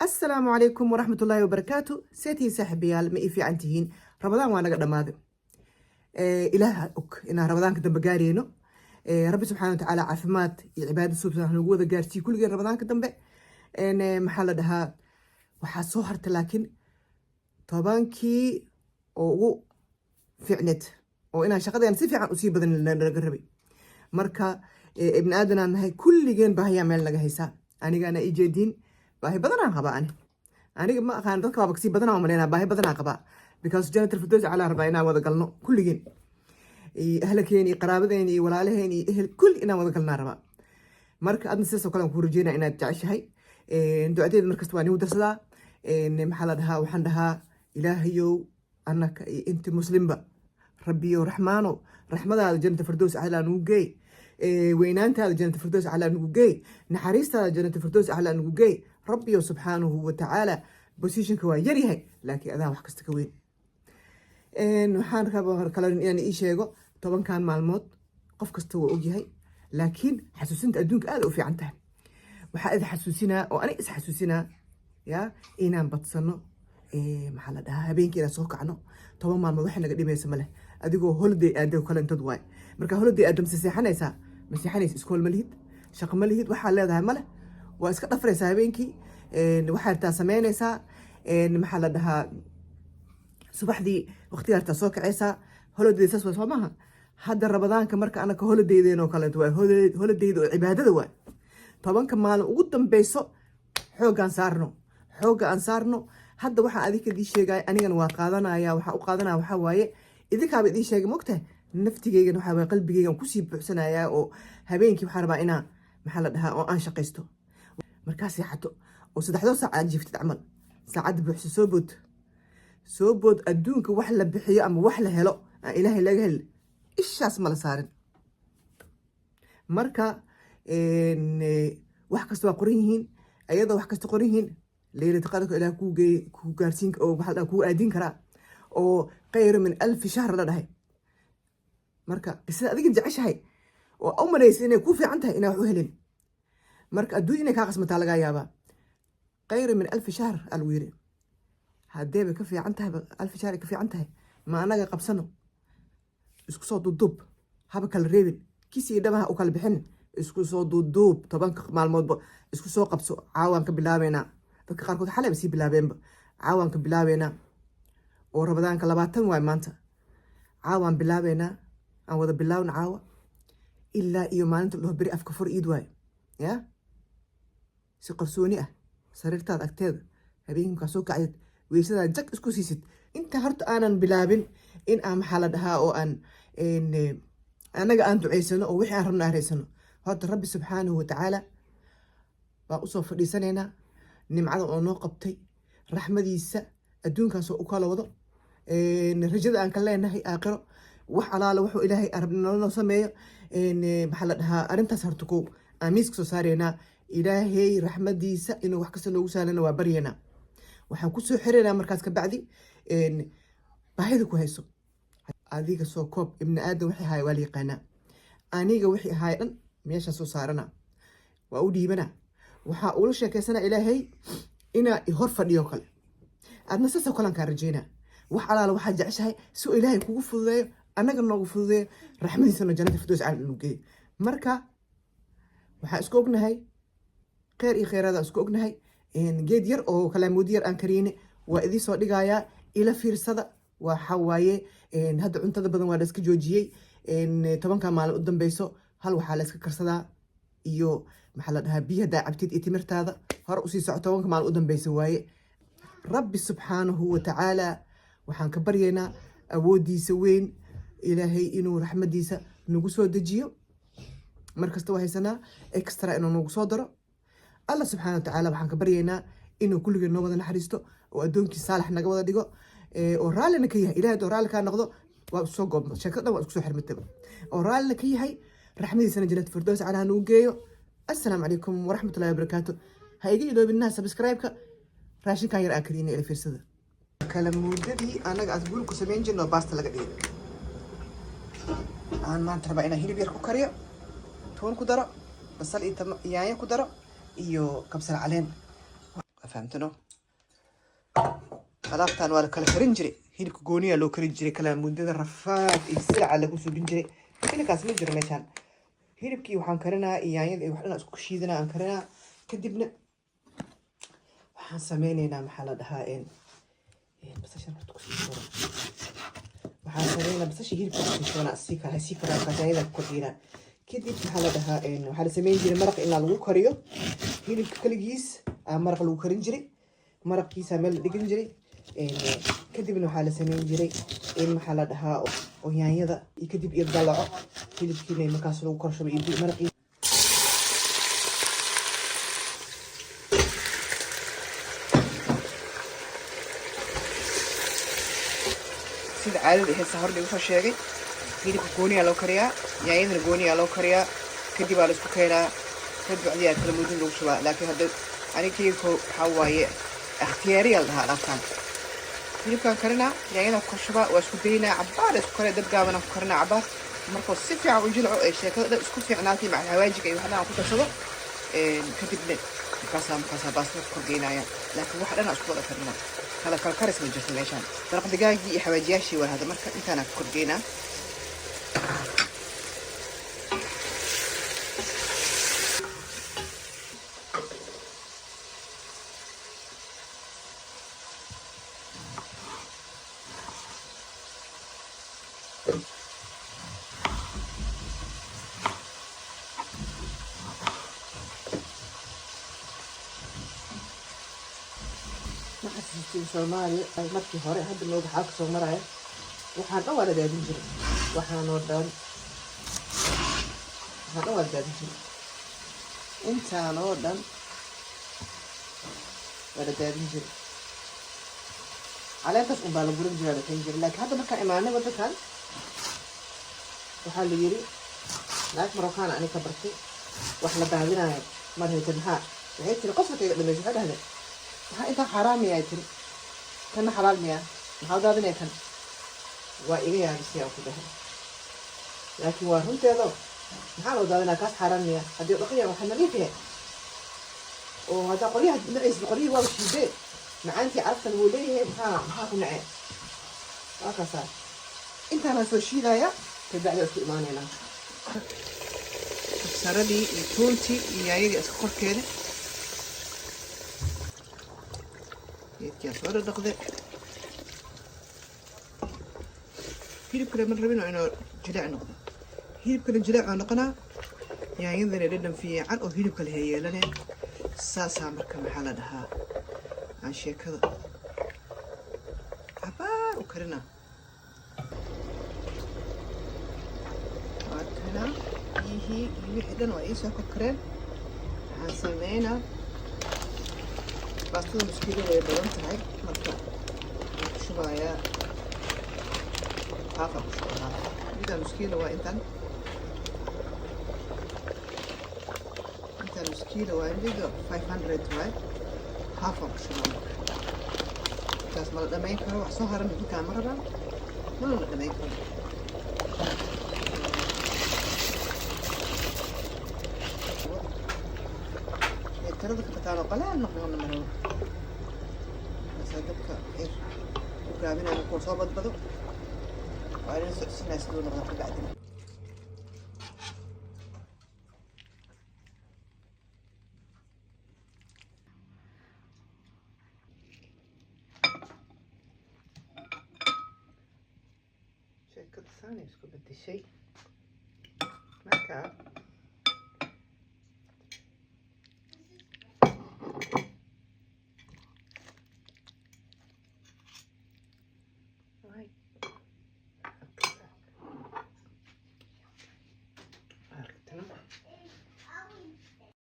Asalaamu calaykum waraxmatullaahi wabarakaatu. Seetiin, saaxiibayaal? Ma ii fiican tihiin? Ramadaan waa naga dhammaaday. Ilaaha og inaan Ramadaanka dambe gaareyno. Rabbi subxaana watacaala caafimaad iyo cibaado suubsan nagu wada gaarsiiyo kulligeen Ramadaanka dambe. Maxaa la dhahaa, waxaa soo hartay laakiin 10kii oo ugu fiicneed oo inaan shaqadeena si fiican usii badan laga rabay. Marka ibni aadanaan nahay kulligeen, baahiyaa meel naga haysaa. Anigana ii jeediin, baahi badanaan qabaa. Aniga ma aqaan, dadka waaba kasii badanaa umaleynaa. Baahi badanaan qabaa because Jannatul Firdaws calaa rabaa inaan wada galno kulligeen, iyo ahlakeen iyo qaraabadeen iyo walaalaheen iyo ehel kulli inaan wada galnaa rabaa. Marka adna sidaas oo kale aan kuu rajeynaa inaad jeceshahay. Ducadeeda markasta waa nigu darsadaa. Maxaa la dhahaa, waxaan dhahaa: Ilaahayow, annaka iyo inti muslimba, Rabbiyo Raxmaano, raxmadaada Jannata Firdaws aclaa nugu geey, weynaantaada Jannata Firdaws aclaa nugu geey, naxariistaada Jannata Firdaws aclaa nugu geey. Rabbiyo subxaanahu watacaala, positionka waa yaryahay, laakiin adaa wax kasta ka weyn. Waxaan rabaa kale inaan ii sheego, 10kan maalmood qof kasta waa ogyahay, laakiin xasuusinta adduunka aad u fiican tahay. Waxaa is xasuusinaa oo aniga is xasuusinaa ya inaan badsano, maxaa la dhahaa, habeenkii inaan soo kacno. 10 maalmood waxay naga dhimaysa maleh. Adigoo holiday aado kale intad waay. Marka holiday aado, mase seexanaysaa? Ma seexanaysa. Iskool ma lihid, shaqo ma lihid, waxaa leedahay male. Waa iska dhafraysaa habeenkii, waxaa rabtaa samaynaysaa. Maxaa la dhahaa, subaxdii waqtigaa rabtaa soo kacaysaa. Holiday saas waa, soo maaha? Hadda Ramadaanka marka anaka holidaydeen oo kaleeto waa holidayda oo cibaadada waay. 10ka maalin ugu dambeyso xooggaan saarno, xoogga aan saarno. Hadda waxaan adinka idii sheegaya, anigana waa qaadanaya. Waxaan u qaadanaya waxaa waaye, idinkaaba idiin sheegay, mogtahay? Naftigeygan waxaa waaye, qalbigeygan kusii buuxsanayaa oo habeenkii waxaa rabaa inaa, maxaa la dhahaa, oo aan shaqaysto. Markaa seexato oo 3doo saac aad jiiftid camal, saacadda buuxso, soo bood, soo bood. Adduunka wax la bixiyo ama wax la helo aan Ilaahay laga helin ishaas mala saarin. Marka wax kasta waa qoran yihiin. Ayadoo wax kasta qoran yihiin, leylata qadarka Ilaah kuu geey, kuu gaarsiin oo, maxaa la dhahaa, kuu aadin karaa oo khayru min alfi shahr la dhahay. Marka sida adiga jeceshahay oo u malaysa inay kuu fiican tahay inaa wax u helin, marka adduun inay kaa qasmataa lagaa yaabaa. Khayru min alfi shahr aa lagu yiri. Haddeeba ka fiican tahay, alfi shahr ay ka fiican tahay, ma anaga qabsano? Isku soo duuduub, haba kala reebin, kisi iyo dhabaha u kala bixin. Isku soo duuduub, 10ka maalmoodba isku soo qabso. Caawaan ka bilaabeynaa. Dadka qaarkood xalayba sii bilaabeenba. Caawaan ka bilaabeynaa oo Ramadaanka 20 waay maanta. Caawaan bilaabeynaa, aan wada bilaawna caawa ilaa iyo maalinta la dhaho beri afka fur iid waay. Ya si qarsooni ah sariirtaada agteeda habeenkii markaa soo kacdid, weysadaa jag isku siisid. Inta horta aanan bilaabin in aan, maxaa la dhahaa, oo aan anaga aan duceysano oo wixii aan rabno aan raysano, horta Rabbi subxaanahu watacaala baan usoo fadhiisanaynaa nimcada oo noo qabtay, raxmadiisa adduunkaasoo u kala wado, rajada aan ka leenahay aakhiro, wax alaala wuxuu Ilaahay rabna noo sameeyo. Maxaa la dhahaa, arrintaas horta kow aan miiska soo saaraynaa. Ilaahay raxmadiisa inuu wax kasta noogu sahlana waa baryaynaa. Waxaan kusoo xiraynaa markaas kabacdi baahida ku hayso adiga soo koob. Ibni aadam wixii ahaay waa la yaqaanaa. Aniga wixii ahaay dhan meeshaa soo saarana, waa u dhiibana. Waxaa ula sheekaysanaa Ilaahay inaa hor fadhiyo kale. Adna saasoo kalean kaa rajeynaa. Wax alaala waxaa jeceshahay si uu Ilaahay kugu fududeeyo, annaga noogu fududeeyo, raxmadiisana Jannada Firdaws cala inuu geeyo. Marka waxaan isku ognahay kheyr iyo kheyraada isku ognahay. Geed yar oo kalaamoodi yar aan kariyne waa idii soo dhigayaa, ila fiirsada. Waxa waaye, hadda cuntada badan waa la iska joojiyey. 10ka maalin u dambeyso hal waxaa la iska karsadaa iyo, maxaa la dhahaa, biyo haddaa cabtid iyo timirtaada hore usii soco. 10ka maalin u dambeysa waaye. Rabbi subxaanahu watacaala waxaan ka baryaynaa awooddiisa weyn, Ilaahay inuu raxmadiisa nagu soo dejiyo. Markasta waa haysanaa, extra inuu nagu soo daro. Allah subxaana watacaala waxaan ka baryaynaa inuu kulligeen noo wada naxariisto oo addoonkii saalax naga wada dhigo, oo raallina ka yahay. Ilahay hadduu raalli kaa noqdo, waa soo goob, sheekada dhan waa isku soo xirmataba, oo raallina ka yahay, raxmadiisana Jannat Firdaws calaha nagu geeyo. Assalaamu calaykum waraxmatullahi wabarakaatu. Ha iga iloobinaha subscribe-ka. Raashinkan yar aan kariyna ila fiirsada. Kala muudadii anaga aad guri ku samayn jirno baasta laga dhigay aan maanta rabaa inaan hilib yar ku kariyo, tuun ku daro, basal iyo yaanyo ku daro iyo kabsar caleen. Waa Fahamtano, alaabtan waa la kala karin jiray. Hilibka gooniyaa loo karin jiray, kala mudada rafaad iyo silaca lagu subin jiray. Hilibkaas ma jiro meeshaan. Hilibkii waxaan karinaa iyo yaanyada iyo wax dhan isku shiidanaa aan karinaa. Kadibna waxaan sameyneynaa, maxaa la dhahaa, basashan horta kusii shubanaa. Waxaan sameynaa basasha hilibka kusii shubanaa, sii kala sii karaa, markaas yaanyada ku kordhiinaa. Kadib maxaa la dhahaa, waxaa la sameyn jiray maraq inaa lagu kariyo hilibka kaligiis aa maraq lagu karin jiray, maraqiisa meel la dhigan jiray. Kadibna waxaa la sameyn jiray in, maxaa la dhahaa, oo yaanyada iyo kadib iyo dalaco hilibkiina markaas lagu korshubo iyo maraqii. Sida caadada ahayd, saa hore lagu soo sheegay, hilibka gooniyaa loo kariyaa, yaanyadana gooniyaa loo kariyaa, kadib aa la isku keenaa, kabacdiyaa kala muudin lagu shubaa. Laakiin hadda aniga kayga waxaa waaye ikhtiyaariya la dhahaa. Alaabtaan hilibkaan karinaa, yaanyadan ku korshubaa, waa isku daynaa cabaar, isku kariya, dab gaabanaan ku karinaa cabaar. Markuu si fiican u jilco ee sheekada dhan isku fiicnaatay, maca hawaajiga iyo waxdhan aan ku darsado, kadibna markaasaa baastada ku korgeynaya. Laakiin wax dhan aan isku wada karinaa, kala kala karis ma jirto meeshaan. Maraq digaagii iyo xawaajiyaashii waa hada. Marka intaanaa ku korgeynaa. Ma xasuustin Soomaaliya markii hore, hadda mooga xaalka soo maraya. Waxaan dhan waa la daadin jiray, waxaanoo dhan, waxaan dhan waa la daadin jiray, intaan oo dhan waa la daadin jiray. Caleentaas un baa la guran jiray, la keeni jiray. Laakiin hadda markaan imaanay waddankan, waxaa la yiri, naag Marocaan ani ka bartay, wax la daadinayo marhay tiri. Maxaa waxay tiri? Qosolkayga dhamaysa. Waxay dhahday, "Maxaa intaan xaaraam miyaa?" Tiri, "Kana xalaal miyaa? Maxaa u daadinaya kan?" Waa iga yaabisay aan ku dhahay, laakiin waa runteedo. Maxaa loo daadinaya kaas? Xaaraan miyaa haddii dhaqaya waxaa nadiif yahay? Oo haddaa qolyaha nacaysid, qolyihii waaba shiidee, macaantii caraftan wuu leeyahay. Maxaa ku nacee? Waa kaasaa, intaanaan soo shiidaya, kabacdi waa isku imaanaynaa. Kabsaradii iyo tuuntii iyo yaanyadii iska korkeeda geedkaa soo dhadhaqde. Hilibkana ma rabin inuu jileec noqdo. Hilibkana jileec oo noqonaa, yaanyadana dhadhan fiican oo hilibka la yeelane. Saasaa marka, maxaa la dhahaa, aan sheekada cabaar u karinaa. Waa kana biyihii iyo wixii dhan waa iisoo korkareen. Waxaan sameynaa, baastada muskiilo way badan tahay, marka waxaan ku shubayaa half ku shubaa. Half midaan muskiilo waa intan, intaan muskiilo waa mido 500 waay. Half aan ku shubaa. Marka intaas ma la dhamayn karo, wax soo haran dadkaan ma rabaan, mana la dhamayn karo. Tirada ka bataano qalaal noqdona ma rabo. Markaasaa dabka yar u gaabinaya. Markuu soo badbado waa inaan socodsiinaa siduu noqdo ka bacdina. Sheekada saanay isku bedeshay marka.